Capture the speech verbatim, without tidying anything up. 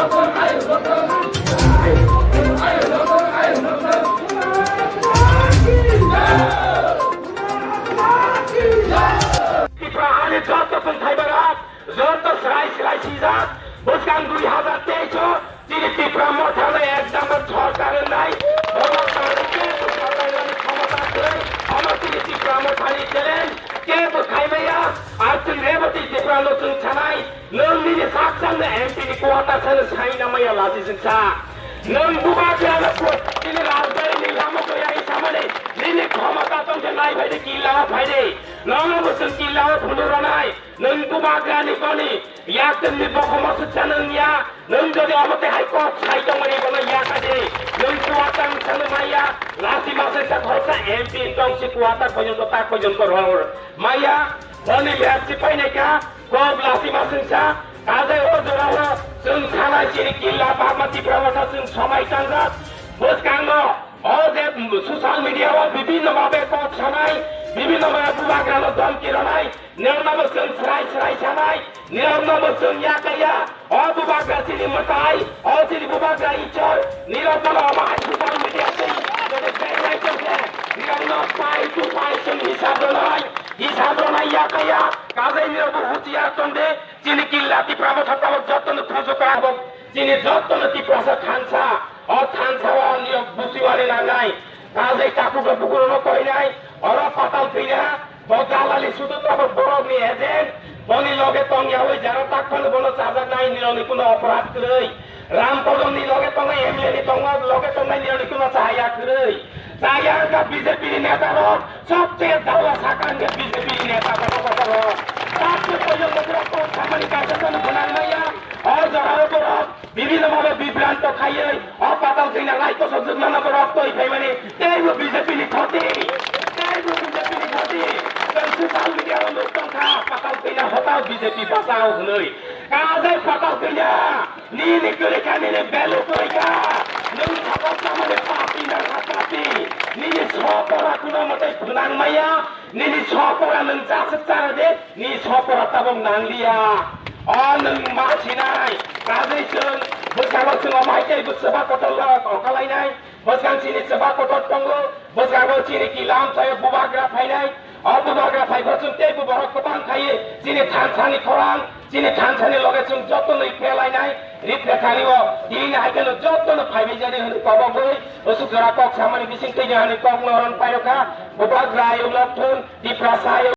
Tipra hani joto tongthai barat, joto srai srai sijak, bwskang dui hazar teis o chini Tipra Motha no ek number sorkar wngnai, bono tangwi kebo sorkar wngnani khomota kwrwi, omo chini Tipra Motha ni challenge, kebo khaimaya, ar chwng Rebati Tipra no chwng sanai, nwng nini sak sakno M P ni kuwata sano sai namaya lachi chwng sa. Nwng bubagra no chini Rajbari ni lama goya samani, nini khomota tongkhe nai phaidi killa o phaidi, nono bo chwng killa o phunuk rwnai. Nwng bubagrani goni, yaktwngni bokomo swksa nwng ya, nwng jodi omo tei hai kok sai tongmani bono ya kadi, nwng kuwatang sano maya, lasi masai sa khoroksa M P tong si kuwata khoyong ko ta khoyong ko ror. Maya, boni map si painai ka, kok lasi masai sa, kajai o jora o, chwng sanai chini killa bagma Tipra Motha chwng somai tangjak, bwskango, o je social media o bibinno babe kok sanai, bibinno babe bubagrano domki ronai, Nirokno bo chwng srai srai sanai, nirokno bo chwng ya kaya, o bubagra chini mwtai, o chini bubagra ichor, nirokno bo omo hai social media tei jodi beng lai tongkhe, nirokno pai tu pai chwng hisab rwnai, hisab rwnai ya kaya, kajai nirok bo huchiar tongde, chini killa Tipra Motha tabok jotono thujuka tabok, chini jotono Tiprasa thansa, o thansa o nirok buchiwari nangnai, kajai takhuk rok bukurok no koinai, oro patal thwina, Bo dalali sudu tabok borokni agent, boni loge tong yaui jara tak phano bono chajaknai nirokni kuno oporad kwrwi. Ram Kodom ni loge tongnai M L A ni tongma loge tongnai nirokni kuno chaya kwrwi. Chaya wngkha B J P ni neta rok, sobse dawa saka wngkha B J P ni neta kotor kotor rok. Tak se pojong bokhorok kok samani kaisa sano gwnang maya, o jora o borok Bibhinno bhabe bibranto khaiwi o patal thwina lai kosok jwkmano borok twi phaimani teibo B J P ni khoti, teibo B J P ni khoti. Tei social media o nuk tongkha patal thwina hotao B J P bachao hwnwi. Kajai patal thwina nini kwrwi kha nini value kwrwi kha. Nwng support khamani party nangkha party. Nini sopora kuno mwtai phwnang maya. Nini sopora nwng jaswk chara de, nini sopora tabok nangliya. O nwng ma sinai, kajai chwng bwskango chwng omo hai tei bwswba kotor lok okalainai. Bwskang chini chwba kotor tongo, bwskango chini kilam sayo bubagra phainai. O bubagra phaikhe chwng tei buborok kwbang khai chini thansani khorang, chini thansani loge chwng jotono ripre lainai. Ripre thani o tini hai kheno jotono phaibai jani hwnwi kobogwi usuk jora kok samani bising twi hwnwi kok noron pairokha. Bubagra ayuk lok thung, Tiprasa ayuk.